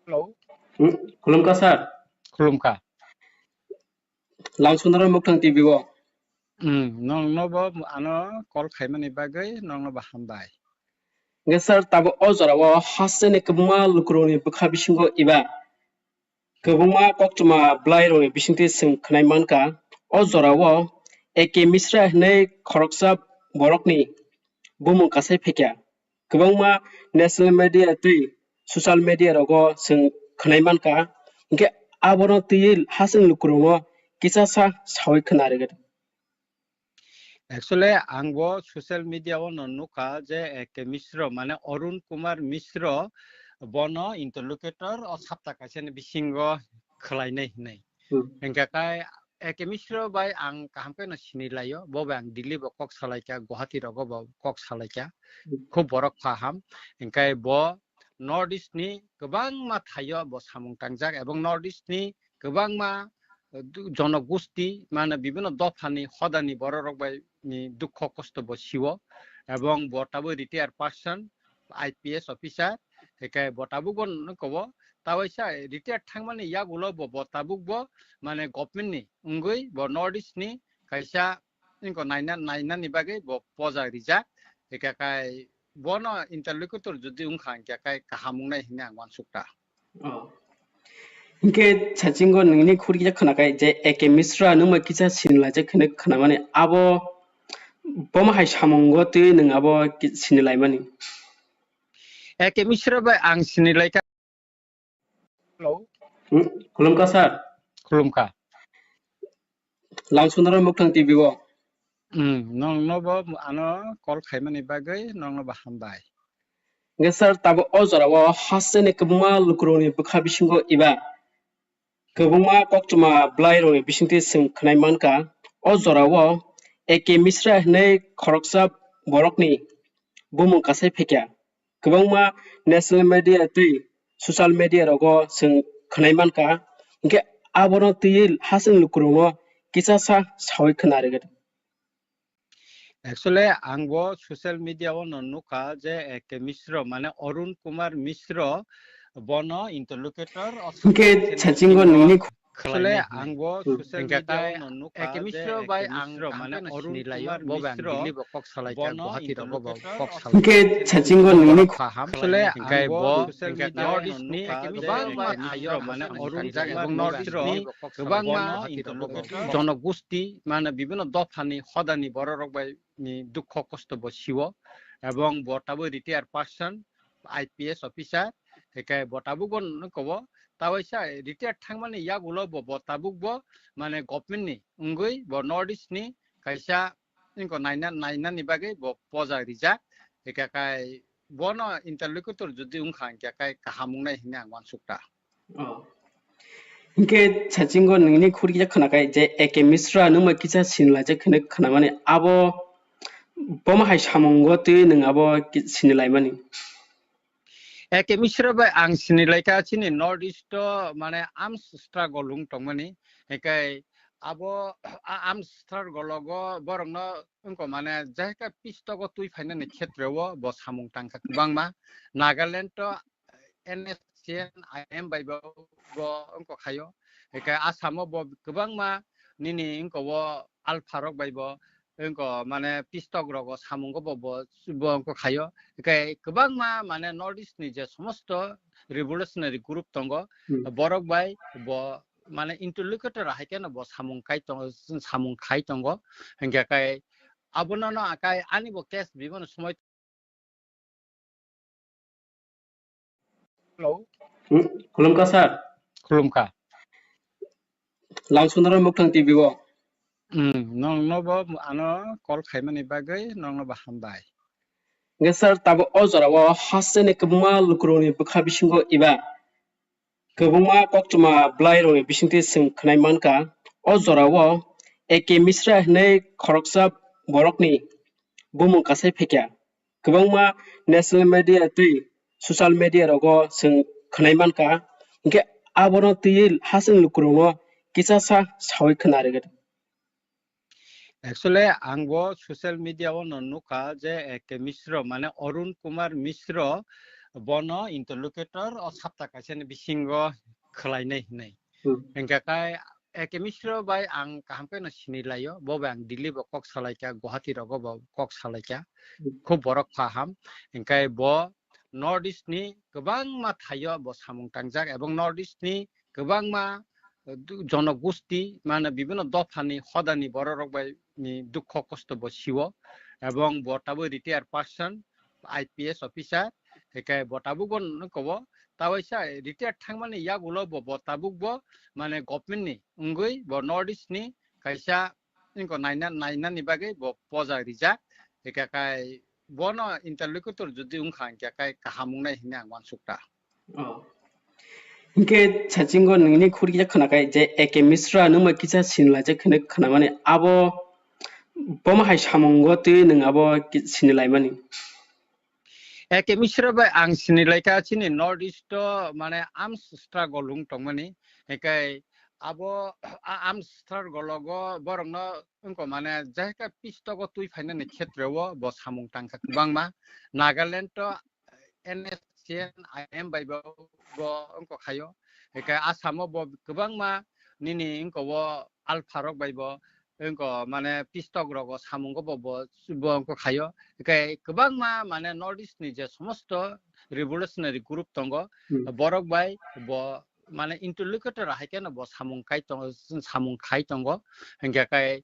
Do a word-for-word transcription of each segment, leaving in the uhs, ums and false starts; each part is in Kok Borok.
Hello. Hmm, khulumkha sir. Khulumkha. Langsundaro Muktang T V o. Hmm, nongno bo ano call khaimani bagwi nongno bo hambai. Hwnkhe sir, tabuk o jorao hasteni kwbangma lukurokni bwkha bisingo eba kwbangma koktwma bwlairokni bisingtwi chwng khwnai mankha. O jorao A K Misra hwnwi khoroksa borokni bumung kasai phaikha. Kwbangma national media tei social media rogo chwng khwnai mankha, hinkhe abono twiwi hasteni lukurokno kisa sa saui khna rwgwi. Actually, ang bo social media o no nukha je A K Misro, mane Arun Kumar Misro, bono interlocutor o sapta kaisa ni bisingo khwlainai hinwi. Hmm. Hinkhe kai A K Misro bai ang kaham khe no sini laio, bo bai ang Delhi bo kok salaikha, Guwahati rogo bo kok salaikha. Hmm. Khub borok kaham. Hinkhe bo North East ni kwbangma thaio bo samung tangjak, ebong North East ni kwbangma, eh, du-, jonogosti, mane, bibhinno dophani hodani bororok bai ni dukho kosto bo sio, ebong bo tabuk retired person, I P S officer, hinkhe bo tabuk bo nukho bo, tawaisa retired thangmani yagulo bo, bo tabuk bo, mane, government ni wngwi bo North East ni kaisa wngkha naina, nainani bagwi bo poja rijak, hinkhe kai bono interlocutor jodi wngkha, hinkhe kai kaham wngnai hinwi ang uansukha. Oh. Hinkhe sachingo nini khuri kisa khwnakhai je A K Misra nwng bai kisa sinilaijak hinwi khwnamani abo bomo hai samungo twi nwng abo ki-, sinilaimani. A K Misra bai ang sinilaikha. Hello. Hmm, khulumkha sir. Khulumkha. Langsundaro Muktang T V o. Hmm, nongno bo ano call khaimani bagwi nongno bo hambai. Hwnkhe sir, tabuk o jorao hasteni kwbangma lukurokni bwkha bisingo eba kwbangma koktwma bwlairokni bisingtwi chwng khwnai mankha. O jorao A K Misra hwnwi khoroksa borokni bumung kasai phaikha. Kwbangma national media tei social media rogo chwng khwnai mankha, hinkhe abono twiwi hasteni lukurokno kisa sa saui khna rwgwi. Actually, ang bo social media o no nukha je A K Misro, mane Arun Kumar Misro, bono interlocutor o hinkhe sachingo nini Actually, ang bo social media o no nukha je A K Misro bai ang kaham khe no sini laio, bo bai ang Delhi bo kok salaikha, Guwahati rogo bo kok salaikha. Hinkhe sachingo nini kaham. Actually, ang bo social media o no nukha je A K Misro bai ang kaham khe no sini laio, bo bai ang Delhi bo kok salaikha, Guwahati rogo bo kok salaikha. Jonogosti, mane, bibhinno dophani hodani bororok bai ni dukho kosto bo sio, ebong bo tabuk retired person, I P S officer, hinkhe bo tabuk bo nukho bo, tawaisa retired thangmani yagulo bo, bo tabuk bo, mane, government ni wngwi bo North East ni kaisa wngkha naina, nainani bagwi bo poja rijak, hinkhe kai bono interlocutor jodi wngkha, hinkhe kai kaham wngnai hinwi ang uansukha. Oh. Hinkhe sachingo nini khuri kisa khwnakhai je A K Misra nwng bai kisa sinilaijak hinwi khwnamani abo bomo hai samungo twi nwng abo ki-, sinilaimani. A K Misra bai ang sinilaikha chini North East o, mane, arms struggle wng tongmani, hinkhe abo a-, arms struggle o borokno wngkha, mane, jahika pistogo twi phainani khetreo bo samung tangkha kwbangma. Nagaland o N S C N I M bai bo, bo wngkha khaio. Hinkhe Assam o bo kwbangma nini wngkha o alpha rok bai bo wngkha, mane, pistok rogo samungo bo, bo, bo wngkha khaio. Hinkhe kwbangma, mane, North East ni je somosto revolutionary group tongo, Hmm. borok bai bo, mane, interlocutor hai kheno bo samung kai tongo, samung khai tongo. Hinkhe kai abono no akai ani bo case bibano somoi Hello. Hmm, khulumkha sir. Khulumkha. Langsundaro Muktang T V o. Hmm, nongno bo ano call khaimani bagwi nongno bo hambai. Hwnkhe sir, tabuk o jorao hasteni kwbangma lukurokni bwkha bisingo eba kwbangma koktwma bwlairokni bisingtwi chwng khwnai mankha. O jorao A K Misra hwnwi khoroksa borokni bumung kasai phaikha. Kwbangma national media tei social media rogo chwng khwnai mankha, hinkhe abono twiwi hasteni lukurokno kisa sa saui khna rwgwi. Actually, ang bo social media o no nukha je A K Misro, mane Arun Kumar Misro, bono interlocutor o sapta kaisa ni bisingo khwlainai hinwi. Hmm. Hingkha khe A K Misra bai ang kaham khe no sini laio, bo bai ang Delhi bo kok salaikha, Guwahati rogo bo kok salaikha, Hmm. khub borok kaham. Hingkhe bo North East ni kwbangma thaio bo samung tangjak, ebong North East ni kwbangma, eh, du-, jonogosti, mane, bibhinno dophani hodani bororok bai ni dukho kosto bo sio, ebong bo tabuk retired person, I P S officer, hingkhe bo tabuk bo nokho bo, ta waisa retired thangmani yagulo bo, bo tabuk bo, mane, government ni wngwi bo North East ni kaisa wngkha naina, nainani bagwi bo poja rijak, hingkha khe bono interlocutor jodi wngkha, hingkha khe kaham wngnai hinwi ang uansukha. Oh. Hingkhe sachingo nini khurkisa khwnakhai je A K Misra nwng bai kisa sinilaijak hinwi khwnamani, abo bomo hai samungo twi nwng abo ki-, sinilaimani? A K Misra bai ang sinilaikha chini North East o, mane, arms struggle wng tongmani, hingkhe abo a-, arms struggle o borokno wngkha, mane, jahika pistogo twi phainani khetreo bo samung tangkha kwbangma. Nagaland o N S C N I M bai bo, bo wngkha khaio. Hingkhe Assam o bo kwbangma nini wngkha o alpha rok bai bo wngkha, mane, pistok rogo samungo bo, bo, bo wngkha khaio. Hingkhe kwbangma, mane, North East ni je somosto revolutionary group tongo, Hmm. borok bai bo, mane, interlocutor hai kheno bo samung kai tongo, samung khai tongo. Hingkha khe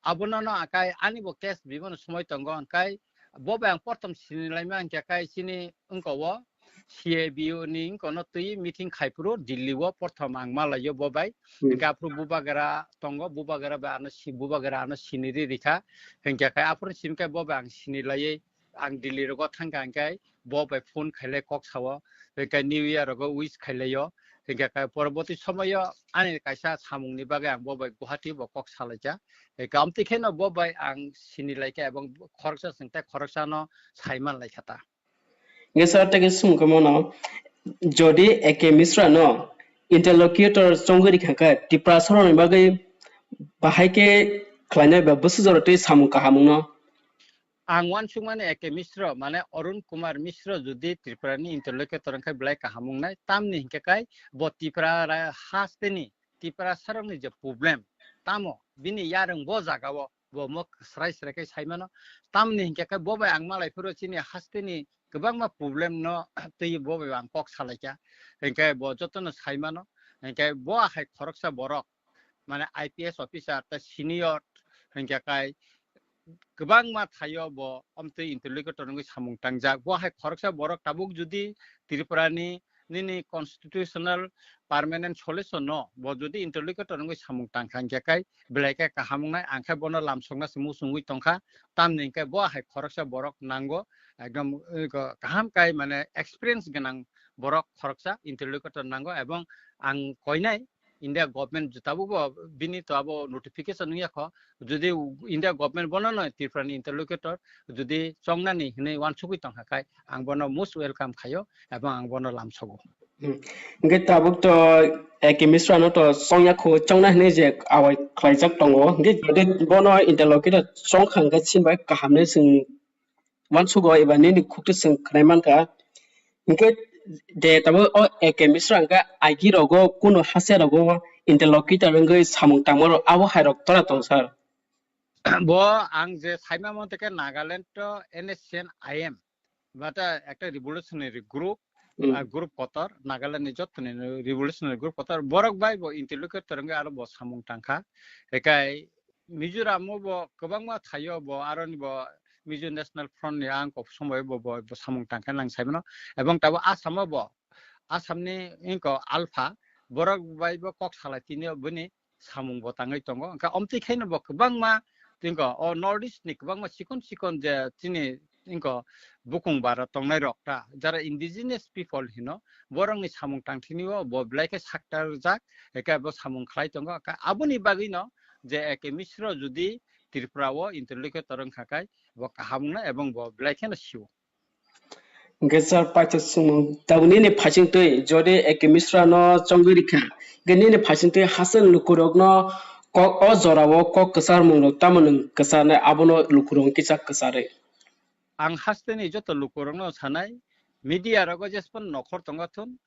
abono no akai ani bo case bibono somoi tongo, hingkhe bo bai ang prothom sinilaima hingkha khe chini wngkha o C A B U ni wngkha no twi meeting khai phuru Delhi o prothom ang malaio bo bai. Hmm. Hingkhe aphuru Bubagra tongo, Bubagra bai ano si-, Bubagra ano siniri rikha. Hingkha khe aphuru simi khe bo bai ang sinilaiwi ang Delhi rogo thangkha, hingkhe bo bai phone khailai kok sao, hingkhe New Year rogo wish khailaio. Hingkha khe poroboti somoyo ani kaisa samungni bagwi ang bo bai Guwahati bo kok salaikha. Hingkhe amtwi kheno bo bai ang sinilaikha ebong khoroksa chwng tei khoroksano saimanlaikha ta. Hingkhe sir, tei khe swngkha mano, jodi A K Misra no interlocutor chongwi rikha khe, Tiprasa rokni bagwi bahai khe khlainai ba bwswk jora tei samung kaham wngno? Ang uansukmani A K Misra, mane, Arun Kumar Misra jodi Tripura ni interlocutor wngkha belai kaham wngnai, tamni hinkhe kai bo Tripura ra-, hasteni Tiprasa rokni je problem, tamo bini yarwng bo jaga o bo mok srai srai khe sai mano. Tamni hinkhe khe bo bai ang malai phuru chini hasteni kwbangma problem no twi bo bai ang kok salaikha. Hinkhe bo jotono sai mano. Hinkhe bo hai khoroksa borok, mane I P S officer tei senior hinkhe kai kwbangma thaio bo omtwi interlocutor wngwi samung tangjak. Bo hai khoroksa borok tabuk jodi Tripura ni nini constitutional permanent solution no bo jodi interlocutor wngwi samung tangkha hinkhe kai belai khe kaham wngnai, ang khe bono lamsokna se muchungwi tongkha. Tamni hinkhe bo hai khoroksa borok nango, ekdom, eh, kaham kai, mane, experience gwnang borok khoroksa interlocutor nango, ebong ang koinai India government tabuk bo bini to abo notification wngya kho, jodi India government bono no Tripura ni interlocutor jodi chongnani hinwi uansugwi tongkha khai, ang bono most welcome khaio, ebong ang bono lamsogo. Hmm. Hingke tabuk to A K Misra no to chongya kho, chongna hinwi je awai khlaijak tongo. Hingke jodi bono interlocutor chongkha hingke chini bai kaham hinwi chwng uansugo eba nini khukti chwng khnai mankha. Hingke de tabuk o A K Misra hingke I G rogo kuno hase rogo interlocutor wngwi samung tangmaro abo hai rok tora tong sir. Bo ang je saima mantha khe Nagaland to N S C N I M, bata ekta revolutionary group, Hmm. ah, group kotor, Nagaland ni joto ni revolutionary group kotor, borok bai bo interlocutor wngwi aro bo samung tangkha. Ekai Mizoram o bo kwbangma thaio bo aro ni bo Mizo National Front ni ang kok somoi bo, bo, bo samung tangkha nang sai mano. Ebong tabo Assam o bo, Assam ni ingko Alpha, borok bai bo kok salai tini bini samung bo tangwi tongo. Hingke omtwi khaino bo kwbangma tingko o North East ni kwbangma chikon chikon je chini tingko bukung bara tongnai rok ta, jara indigenous people hino, borokni samung tangthini o bo belai khe sakta rijak, hingke bo samung khlai tongo. Hingke aboni bagwino je A K Misra jodi Tripura o interlocutor wngkha khe bo kaham wngnai ebong bo belai kheno sio. Hingke sir, paithago swngmung, tabuk nini phaisingtwi jodi A K Misra no chongwi rikha, hingke nini phaisingtwi haste lukurokno kok, o jorao kok kwcharmung rok tamo nwng kwcharnai, abono lukurok kisa kwcharwi? Ang hasteni joto lukurokno sanai, media rogo jespan nokhor tongo thun,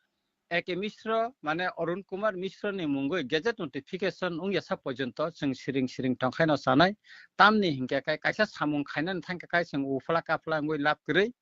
A K Mishra, mane Arun Kumar Mishra ni mungwi gazette notification wngya sa porjonto chwng siring siring tongkhaino sanai. Tamni hinkhe kai kaisa samung khainani thangkhe kai chwng uphla kaphla wngwi lab kwrwi.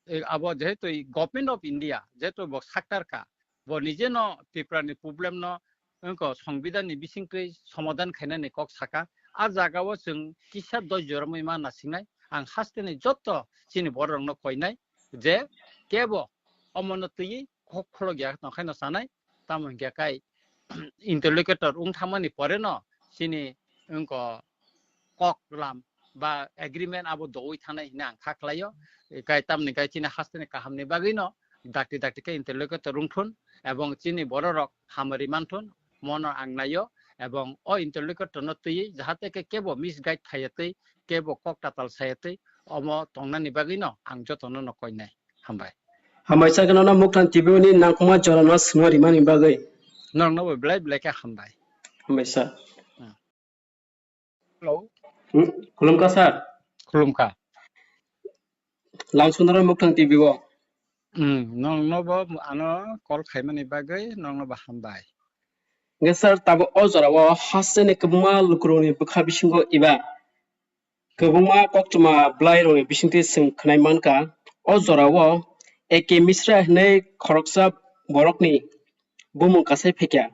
E, abo jehetu i Government of India, jehetu bo saktar ka, bo nije no Tripura ni problem no wngko Songbidan ni bisingtwi somadhan khainani kok saka. A jaga o chwng kisa doi joramwi ma nasingnai. Ang haste ni jotto chini borok rokno koinai je kebo omono twiwi kok kholok ya tongkhaino sanai. Tamo hinkhe kai interlocutor wng thangmani pore no chini wngko kok lam ba agreement abo doui thangnai hwnwi ang kha khlaio. Kai tamni kai chini hasteni kahamni bagwino dakti dakti khe interlocutor wngthun ebong chini bororok hamari manthun, mono ang naio ebong o interlocutor no twiwi jahate khe kebo misguide khaiya twi, kebo kok tatal saya twi, omo tongnani bagwino ang jotono no koinai. Hambai. Hambai sa gwnano Mukthang T V ni nangkukma jorano swngna rimani bagwi. Norokno bo belai belai khe hambai. Hambai sa. Hmm. Hello. Hmm, khulumkha sir. Khulumkha. Lamsonaro Mukthang T V o. Hmm, nongno bo ano call khaimani bagwi nongno bo hambai. Hwnkhe sir, tabuk o jorao hasteni kwbangma lukurokni bwkha bisingo eba kwbangma koktwma bwlairokni bisingtwi chwng khwnai mankha. O jorao A K Mishra hwnwi khoroksa borokni bumung kasai phaikha.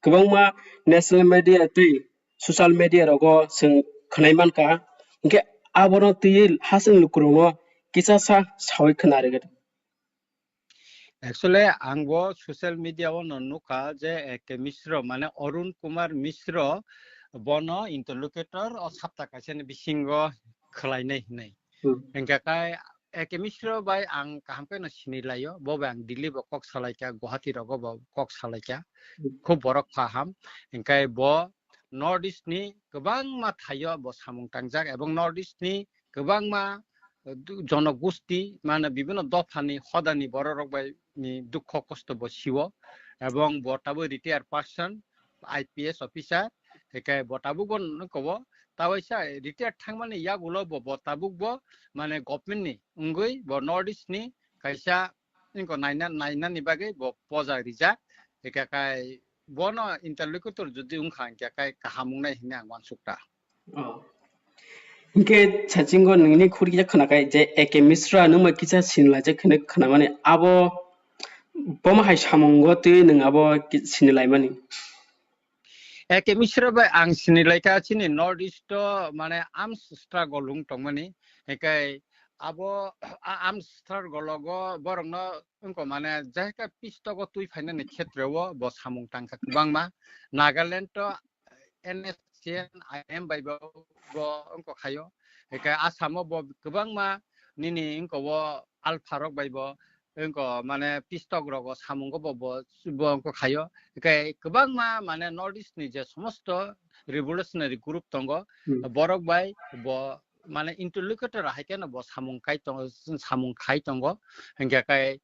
Kwbangma national media tei social media rogo chwng khwnai mankha. Hwnkhe abono twiwi hasteni lukurokno kisa sa saui khna rwgwi. Actually, ang bo social media o no nukha je A K Mishra, mane Arun Kumar Mishra, bono interlocutor o sapta kaisa ni bisingo khwlainai hinwi. Hmm. Hingkha kai A K Mishra bai ang kaham khe no sini laio, bo bai ang Delhi bo kok salaikha, Guwahati rogo bo kok salaikha. Hmm. Khub borok kaham. Hingkhe bo North East ni kwbangma thaio bo samung tangjak ebong North East ni kwbangma, eh, du-, jonogosti, mane, bibhinno dophani hodani bororok bai ni dukho kosto bo sio, ebong bo tabuk retired person, I P S officer, hekai bo tabuk bo nukho bo, tawaisa retired thangmani yagulo bo, bo tabuk bo, mane, government ni wngwi bo North East ni kaisa wngkha naina, nainani bagwi bo poja rijak, hekai bono interlocutor jodi wngkha, hingkhe kai kaham wngnai hinwi ang uansukha. Oh. Hingkhe sachingo nini khurkisa khwnakhai je A K Mishra nwng bai kisa sinilaijak hinwi khwnamani abo bomo hai samungo twi nwng abo ki-, sinilaimani. A K Mishra bai ang sinilaikha chini North East o mane arms struggle wng tongmani. Hingkhe abo a-, arms struggle o borokno wngkha mane jahika pistogo twi phainani khetreo bo samung tangkha kwbangma. Nagaland o N S C N I M bai bo, bo wngkha khaio. Hingkhe Assam o bo kwbangma nini wngkha o alpha rok bai bo wngkha mane pistok rogo samungo bo, bo, bo wngkha khaio. Hingkhe kwbangma mane North East ni je somosto revolutionary group tongo, hmm, borok bai bo mane interlocutor hai kheno bo samung kai tongo, samung khai tongo. Hingkhe kai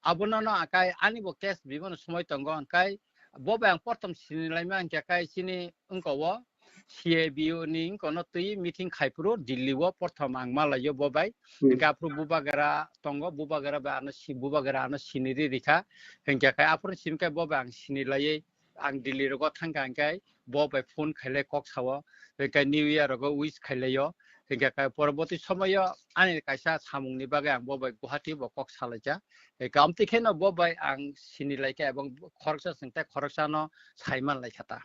abono no akai ani bo case bibano somoi tongo, hingkhe bo bai ang prothom sinilaima hingkhe kai chini wngkha o C A B U ni wngkha no twi meeting khai phuru Delhi o prothom ang malaio bo bai. Hmm. Hingkhe aphuru Bubagara tongo, Bubagara bai ano si-, Bubagara ano siniri rikha. Hingkhe kai aphuru simkhe bo bai ang sinilaiwi ang Delhi rogo thangkha hingkhe bo bai phone khailai kok sao, hingkhe New Year rogo wish khailaio, hingkhe kai poroboti somoyo ani kaisa samungni bagwi ang bo bai Guwahati bo kok salaikha, hingkhe amtwi kheno bo bai ang sinilaikha ebong khoroksa chwng tei khoroksano saimanlaikha ta.